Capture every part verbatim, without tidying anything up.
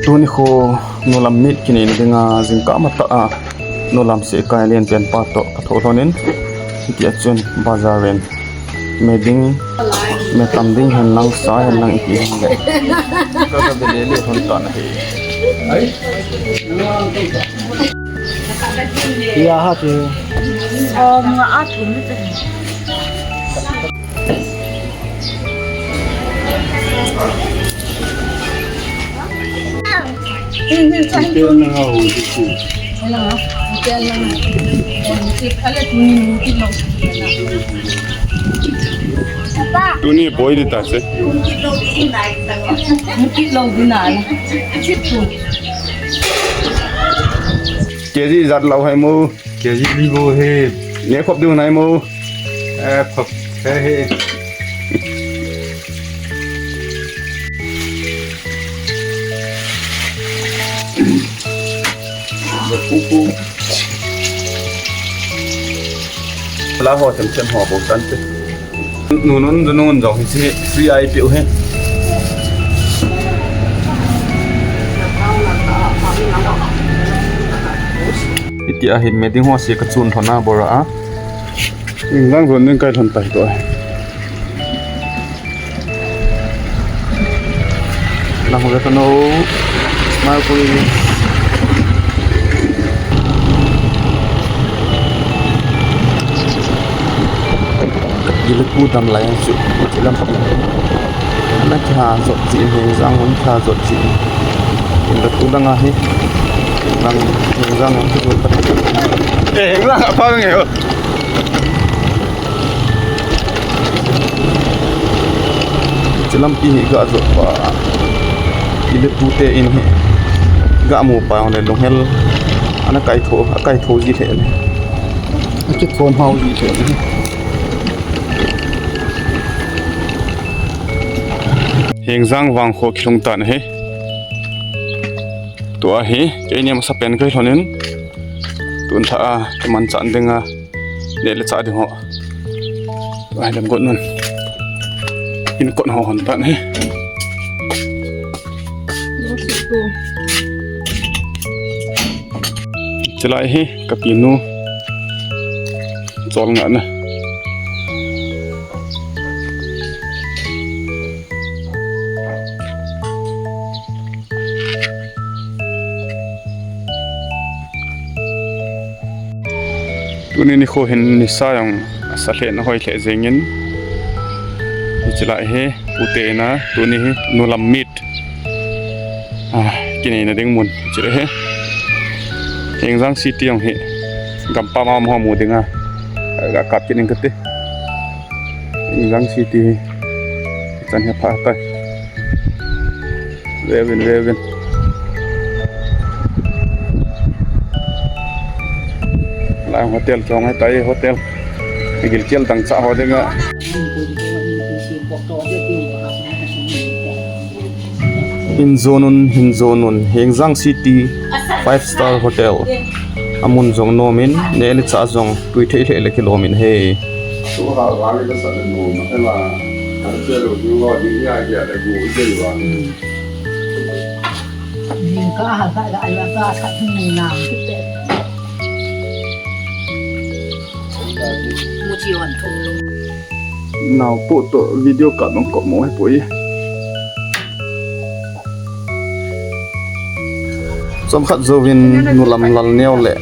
Tuni kho nulam meet kineina dinga jingkah matah a nulam sehkai lenpen pa toh ka thoh lhonin, hitia chun bazar in me ding, me tam ding hen lang, sa hen lang, ipi hen le ka ka bele le hon ta na hi. Ya ha ti. Om nga a thum ni te. Tuni boi di ta se. Mukit lo di na. Chit tu. K G jat lo hai mo. K G li bo he. Ne khop ding nai mo. Eh, khop he he. Pla ho chem chem ho bo tan te. Nunun, nunun jong hi si, si ai piu hi. Iti ahin me ding ho si ka chun thona bora a. Lang ron ning kai thon tai to. Lang ve ka no. Smile, please. Ilepu dam lai chu, chilam pi. Ana kha jot chi, Hengjang hon kha jot chi. Ilepu dang ahi. Lang Hengjang hon kha jot. Eh, Hengjang apa nge ho? Hiche lampi hi ga jot pa. Ilepu te in hi ga mu pa le lunghel. Ana kai tho, a kai tho ji le le. A ki thon hau ji le le. Hengjang vang kho kilhung tan ahi. Tua hi, keini masa pen kai lhonin. Tun tha a, kiman chan ding a. Neh le chah ding ho. Ai, lam got nun. In kot ho hon tan hi. Chulai hi, ka pinu. Chol nga na. Tuni nikho hin nisa jong asa lheh in ahoi lheh jengin. Hiche lai hi, pute in a, tuni hi, nulam meet. Ah, kineina ding mun, hiche lai hi. Hengjang City jong hi, gampam a um ho mu ding a. Ga kap kit ning kati. Hengjang City hi. Chan hi pha tai. Veuvin, veuvin. Lang hotel chong ahitai, hotel. Gilkel dangchah ho dinga. Hin jonun, hin jonun. Hengjang City five star hotel. Amun jong nomin, neh le chah jong tui thei lheh le kilom in ahi. Nao po to video ka bang ko mo he poi. Chomkhat jouvin nulam Lalneo le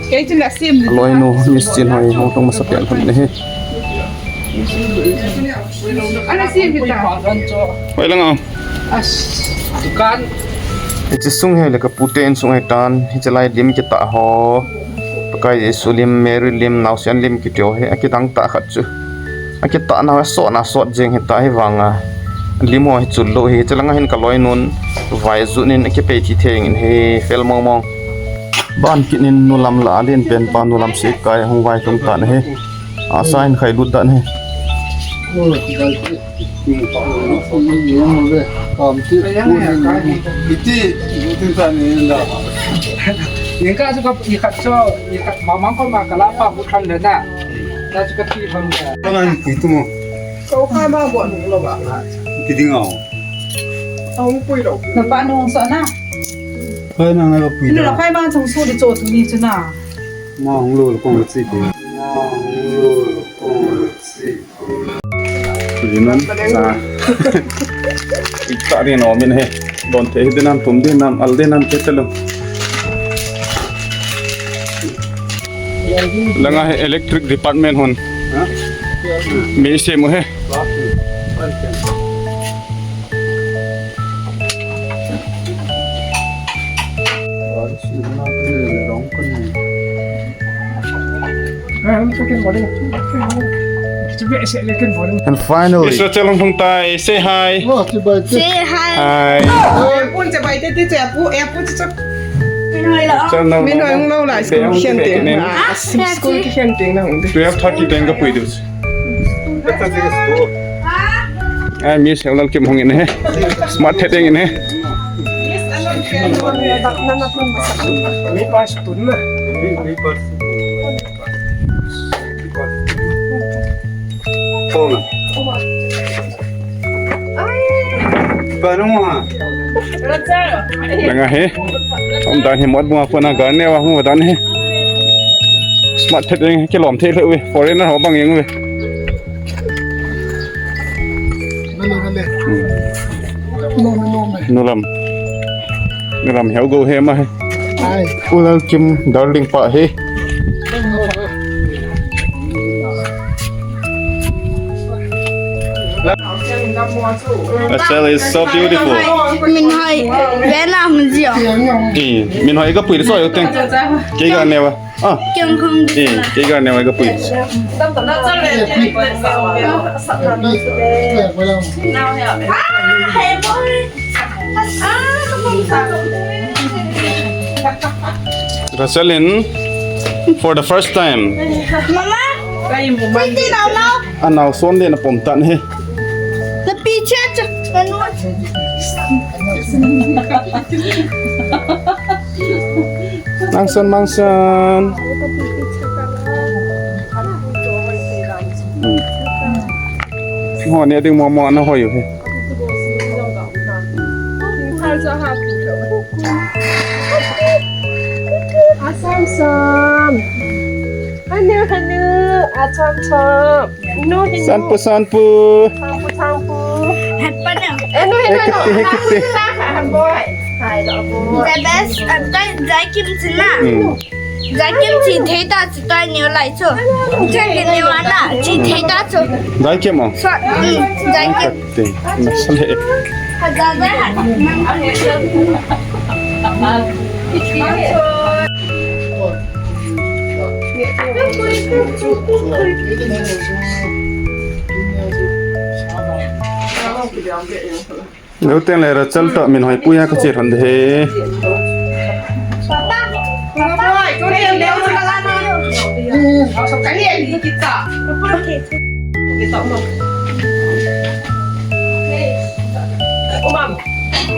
aloinu Miss Chinhoi hung lhung masa pen lhon ahi. Hoi lang a. Hiche sung hi le ka pute insung ahitan, hiche lai lim kitah ho. Pakai Jesu lim, Mary lim, naosen lim kiti ho hi, akidang tah khat chu. Akitah nau asot na sot jeng hita hi vanga. Lim ho hi chul lou hi, hiche langa hin ka loinun vaijut in akipei thi theng in hi fel mong mong. Ban kit in nulam la alen pen pa nulam sehkai hung vailhung tan ahi. Asa in khai lut dan ahi. Iti, iti ta ni la. Ningka chu ka ikhat chu, ikhat mamang ko ma kala pa bu than le na. Ta chu ka ti tham le. Ka ngan ti tu mo. Ka u khai ma bo nu lo ba. Ti ding au. Hung pui lo. Na pa nung sa na. Khai na na pui. Inu la khai ma chung su di cho tu ni chu na. Ma hung lo kong chi ti. Ma hung lo kong chi. Linan sa. Ita ri no min he. Don te dinam tum dinam al dinam ke telo. Langa he electric department hon. Ha? Mi se mu he. And finally, Mister Chalong Thongtai, say hi. Say hi. Hi. Airport che bai te, te che apu, airport che. Min hoi la. Chal nang. Min hoi hung lo lai school khen te. Ah, school khen te nang. Twelve thirty teng ka pui dus. Ai, Miss Helal Kim hung in he. Smart head in he. Langa he. Om dan he mot bunga kona garne wa hung wa dan he. Smart head in he, kilom thei le we. Foreigner ho bang in we. Nulam. Nulam heo go he ma he. Ulal Kim darling pa he. Rachel is so beautiful. Min hoi, vena mun jio. Eh, min hoi ka pui so yo teng. Kei ka ne wa. Ah. Kyung khong. Eh, kei ka ne wa ka pui. Rachel in for the first time. Mama. Titi nau nau. Anau son le na pom tan he. Na pi che che. Mangsan, mangsan. Hmm. Ho ne ding mo mo na ho yo he. Asam sam. Hanu hanu. Asam sam. Sanpu, sanpu. Sanpu, sanpu. Hepana. Eh, no, eh, no, no. Hekti, hekti. Boy. Hai, lo, boy. The best, uh, Jai, Jai Kim Sina. Hmm. Jai Kim chi thei ta chi ta ni lai cho. Jai Kim ni wa na, chi thei ta cho. Jai Kim mo? So, hmm, Jai Kim. Hekti. Nasale. Hajar deh. Luteng le Rachel toh Minhoipui a kache lhon ding ahi.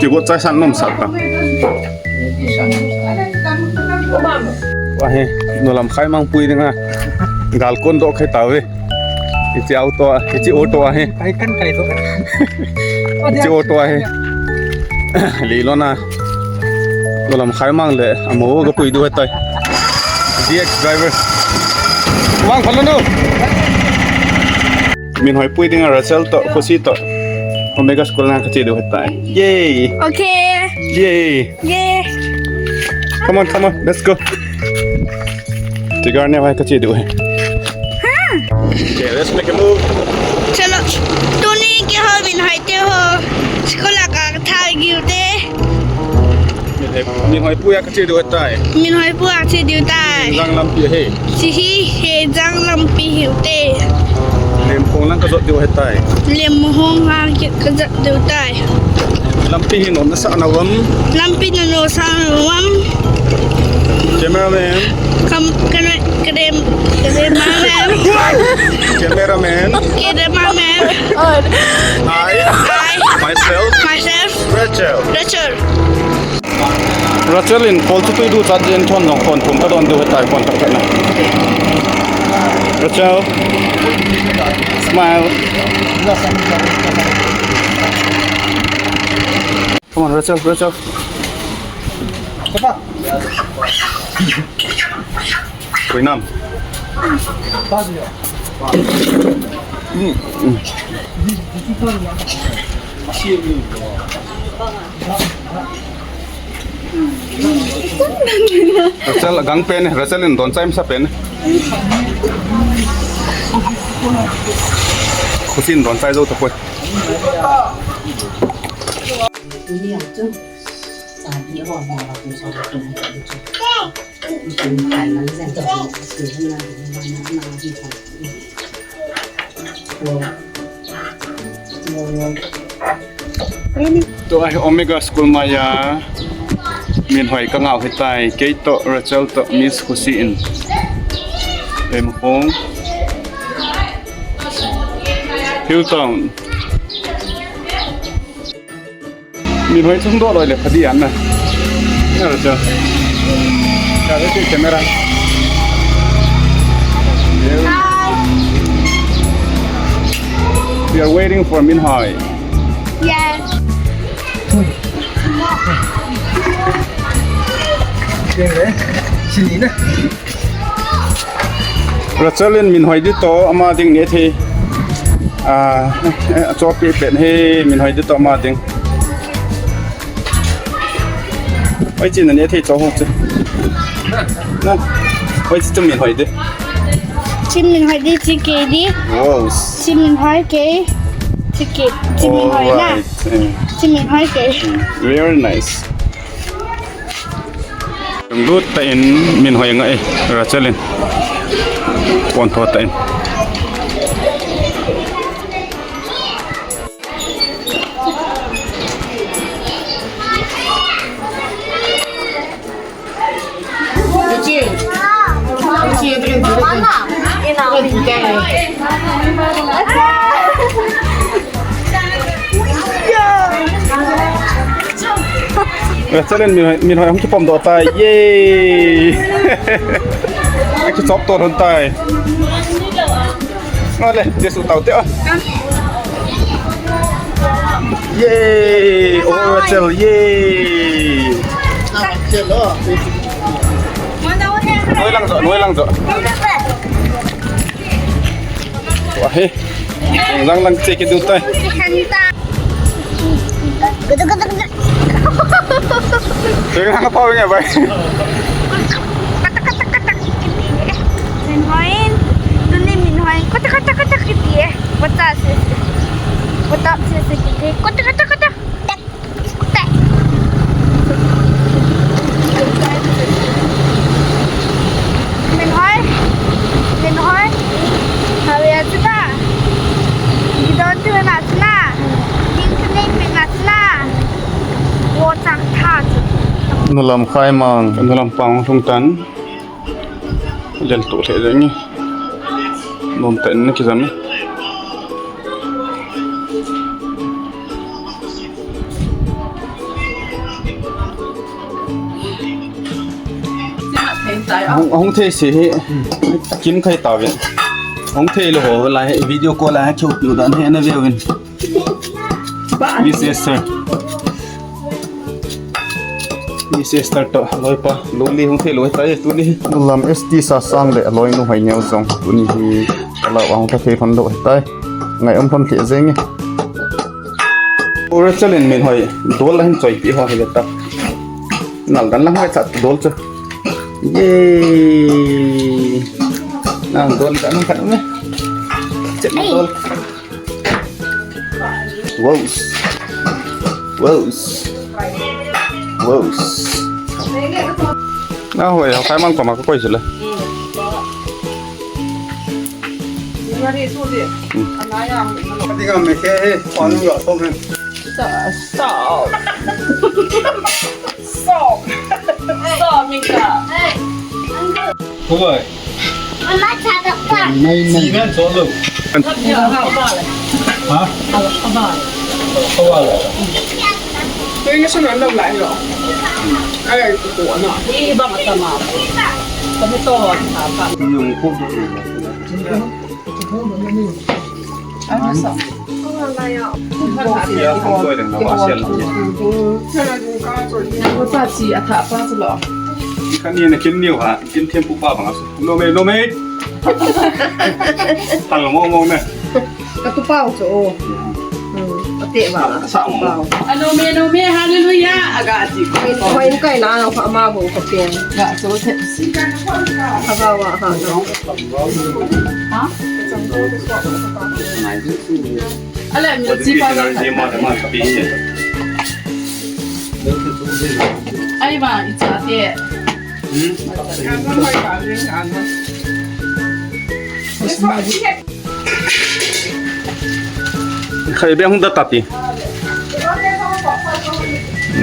Kigot chai san nom sah ta. Ahi, nulam khai mang pui dinga. Gal kon doh khai tauve. Hiche auto a, hiche auto ahi. Kai kan kai doh. Hiche auto ahi. Lilona. Nulam khai mang le, amo ga pui diu ahitai. G X driver. Vang phalo nu. Minhoipui dinga Rachel toh, Khosi toh. Omega School na kache diu ahitai. Yay! Okay. Yay! Yay! Come on, come on, let's go. Tigar ne vai kache diu ahi. Ha? Okay, let's make a move. Chalo. Tuni keiho Minhoi te ho. School a ka tha giu te. Minhoipui a kache diu ahitai. Minhoipui a che diu tai. Jang lampi ahi. Hiche hi Heijang lampi ahiu te. Lemkhong lang kajot diu ahitai. Lemkhong lang kajot diu tai. Lampi hi nom nasah na uvam. Lampi nom nasah na uvam. Cameraman. Kam-, kana-, kadem-, cameraman. Cameraman. Cameraman. I. I. Myself. Myself. Rachel. Rachel. Rachel in kol chu tui du chat jeng thon jong khon thum kadon diu ahitai khon khat khat na. Rachel. Smile. Come on, Rachel, Rachel. Koi nam. Rachel agang pen, Rachel in donchai masa pen. Khusin donchai jou tapoi. Tua hi Omega School maiya Minhoi kangah u hitai, kei toh Rachel toh Miss Khusin. Eimahong Hilltown. Minhoi chung doh loi le phadi an na. Na Rachel. Ka le camera. Hi. We are waiting for Minhoi. Yes. Keng le, sini na. Rachel in Minhoi ding toh ama ding neh thei. Ah, eh, achopi pen hi Minhoi ding toh ama ding. Oi, chin neh thei cho ho che. Na. Oi, chin Minhoi ding. Chin Minhoi ding, chin kei ding. Wow. Chin Minhoi kei. Chin kei. Chin Minhoi na. Alright. Eh. Chin Minhoi kei. Mm, very nice. Lut ta in Minhoi nga e, Rachel in. Pon tho ta in. Rachel in Minhoi, Minhoi hung kipom doh tai. Yay! Akichop to lhon tai. Ngale, Jesu tau te a. Yay! Oh, Rachel, yay! Noi lang jo, noi lang jo. Wah, he. Lang lang che kit u tai. Teng lang pa nge bai. Katak, katak, katak kiti e. Minhoi. Tuni Minhoi. Katak, katak, katak kiti e. What's up, sis? What's up, sis? Kiti. Katak, katak, katak. Minhoi, Minhoi, hurry up na. Gidon tu na na. Ding kene pe na na. Wo chang tha chu. Nu lam khai mang, nu lam pang lhung tan. Lel tu le jeng ni. Nom ta in na kijam ni. Hung, hung thei se hi, kin khai ta ve. Hung thei lou ho lai, video call a, chu piu dan hi na ve uvin. Miss Esther. Miss Esther toh, loipa, lou li hung thei lou tai, tuni. Lam S T Sasang le, loinu Hoineo jong, tuni hi, ala hung ta thei lhon lou tai. Ngai um lhon thei jeng e. Rachel in Minhoi, dol la hin choi pi ho hi ta. Nal dan lang hoi chat dol chu. Yay. Nang dol ka nang kan me. Chet dol. Wow. Wow. Wow. Na hoi, khai mang pa ma ko koi sila. Stop. Stop. Stop, Mika. Koi. Mama, cha da pa. Nei, nei. Sinan solo. Ha? Koi nga suna lau lai lo. Ai, ko ko na. Ibang tama. Kami to, tama. Yung ko. Ano sa? Kani na kin niu ha, kin thiam pu pa bang asu. Lo me, lo me. Tang mo mo na. Ka tu pau chu. Hmm, ka te ba. Ka sa mo. Pau. Ano me, ano me, hallelujah. Aga ti. Hoi, hoi, kai na, ano, ka ama bo, ka pen. Ga so te. Ka ga wa ha. Ha? Ala, mi si pa. Ai ma, i cha te. Hmm? Khai beng hung da tapi.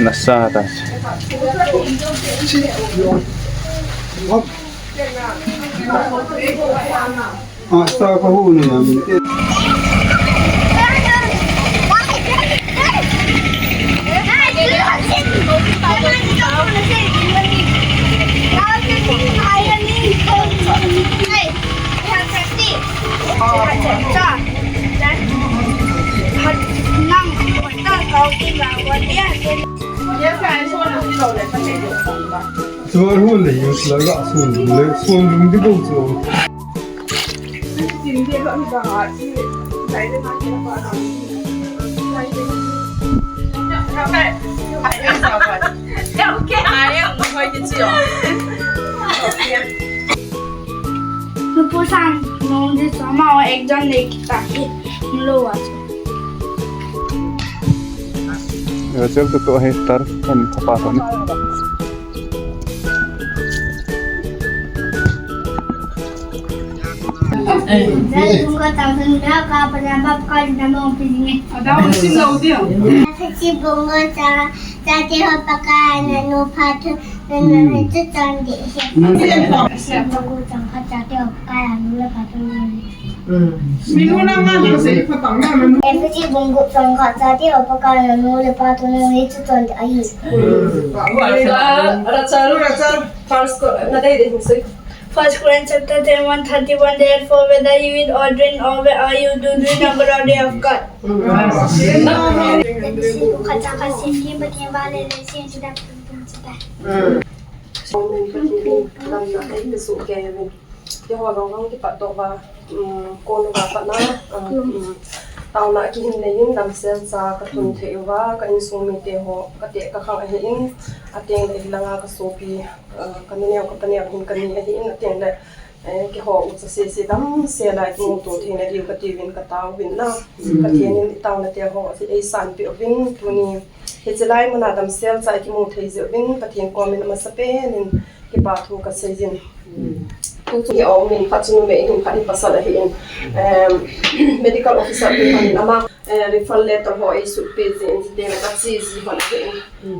Nasa ta. Asta ka hu ni na min te. Sual hun le, yus la ga sun le, sun lung di go so. Nupu sang, nung di sama o exam le kita hi, nulo wa. Result to to hai tar, kan thapa to ni. Efesi bung gup chang khat chate upa kala nu le pa thu nangni chu chonde ahi. Rachel, Rachel, first ko, na dei dei hung sei. First Corinthians chapter ten, one thirty-one, therefore, whether you eat or drink or where you do, do in the name of God. Khat chang khat sin kim ba kim ba le le sin chu da pum pum chu da. Amen. Pathen in damna ei pe soh kei uvin. Keiho jong jong kipat doh uva, um, kon uva pat na, um, um, taona kihin nei in damsel cha ka tun thei uva, ka insung mite ho ka teh ka khang ahi in, ateng le hilanga ka sopi, uh, ka nu neo ka pa neo hin ka ni ahi in, ateng le, eh, keiho ucha sese damsel a kimuto theina diu kati uvin ka tao uvin na. Pathen in i taona te ho ei sanpeh uvin tuni. Hiche lai muna damsel cha kimu thei jeh uvin Pathen komin amasapen in kipa thu kasei jin. Tuchung hi aum in, khat chu numei ahin, khat hi pasal ahin. Em, medical officer pi khat in ama, eh, referral letter ho eisut peh jin, chuteng le kache ji lhon ahin.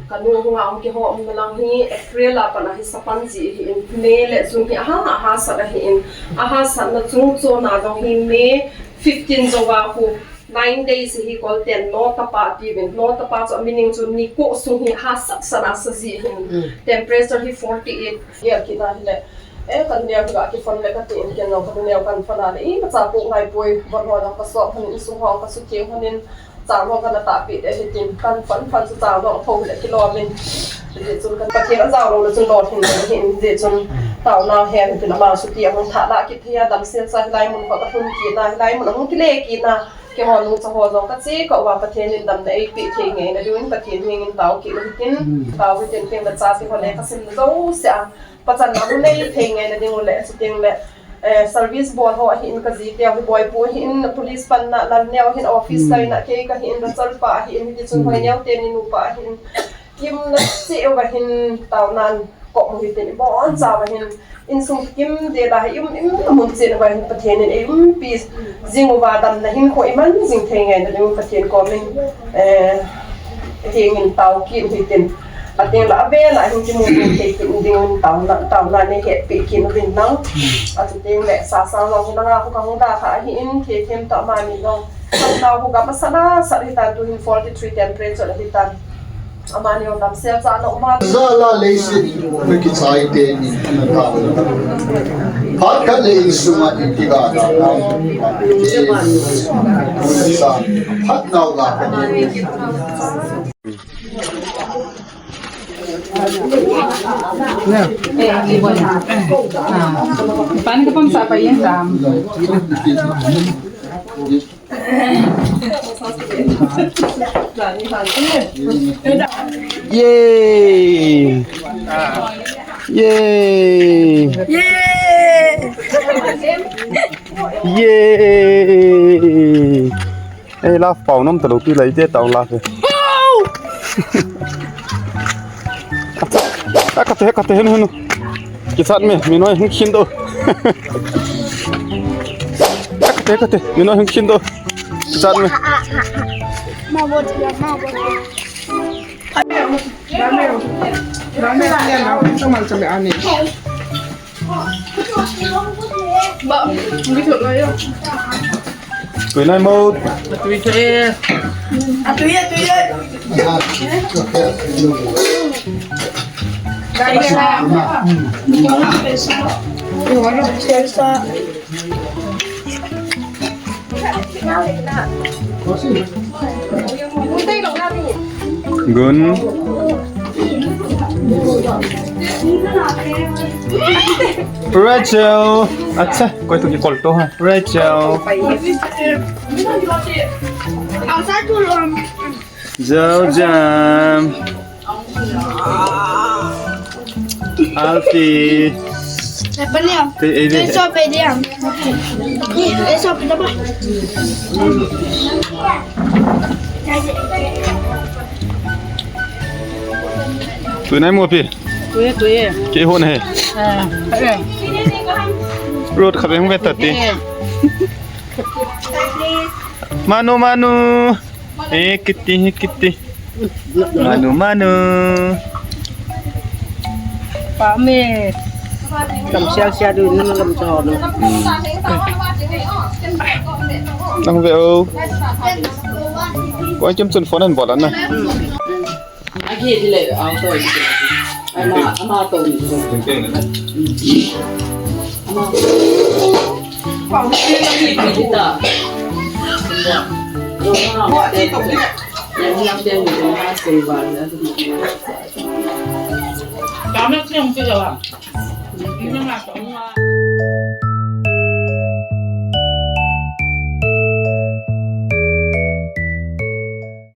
Kanu hunga um keiho umna lang hi April a pat a hi sapan ji ahin. May le June hi aha, ahasat ahin. Ahasatna chungchon a jong hi May fifteen jouva khu nine days hi kol ten no tapa tiuvin, no tapa chu a meaning chu ni ko sung hi hahsat sat a sa ji hin. Temperature hi forty-eight. Gel kit na hile, eh, ka neo hi ga kiphone le kati in, ken jong ka neo kan phone a le, imacha ko ngai poi, von ho jong ka sop hon in, insung ho ka sutheng hon in, chang ho kana tahpeh de hitin, kan phone phone chu chang jong tho le kilom in. Hijeh chun ka Pathen ajao lou le chun lolhing le hin, hijeh chun taona hen tin ama suti ahung thah la kit thei a, damsel cha hilai mun ka lhun kit na, hilai mun ahung kile kit na. Keiho nu cha ho jong kache kah uva Pathen in damna eipeh thei ngeina diuvin Pathen henga tao kit u hitin, tao hitin, teng le chate ho le kasim jouse a pachatna hung nei thei ngeina diu le, chuteng le, eh, service bol ho ahin, ka jiteu hi boipu ahin, police panna, Lalneo ahin, office kaina, kei kahin, Rachel pa ahin, hiti chun Hoineo teni nupa ahin, kimna cheh uva hin taonan kop u hitin, ibonchauva hin insung kimdel a hi um, um, mun cheh uva hin Pathen in eiumpi jing uva damna hinkho iman jing thei ngeina diu Pathen komin, eh, hengin tao kit u hitin. Ateng le avel a hin kimuto thei kit dingin taona, taona nei hetpeh kit uvin lang. Achuteng le sasa jong hi langa khu kahung da kha ahin, thei them tah mani jong. Sasa khu gam asat asat hitan, tu hin forty-three temperature ahitan. Amani lam sel sa no ma. Zala leiset mi kichai teni ana ka. Phat khat le insunga ikiga da. Sa phat nau ga. Pan ka pam sa pa yin tam. Yay! Yay! Yay! Yay! Ei, laugh pau nom talou pi lai te tau laugh. Ei, ka te, ka te, henu, henu. Kisat me, mi noi hung khin do. Ka te, ka te, mi noi hung khin do. Kisat me. Ma bo ti ma bo. Tui nai mo. Tui te. Atui, atui. Guys, Gun. Rachel. Acha, koi tu ki call to ha. Rachel. Jao jam. Alfie. Te, eh, eh. Tui nai mo pi. Tui, tui. Kei hon he. Ah, eh. Road khat hung ve ta ti. Eh. Manu, manu. Eh, kiti, eh, kiti. Manu, manu. Pa me. Kam sia sia du, nam kam sa ho. Nang ve o. Ko ai kem chun phone an bol an na. Agi dile, ah, to. Ama, ama to. Ama.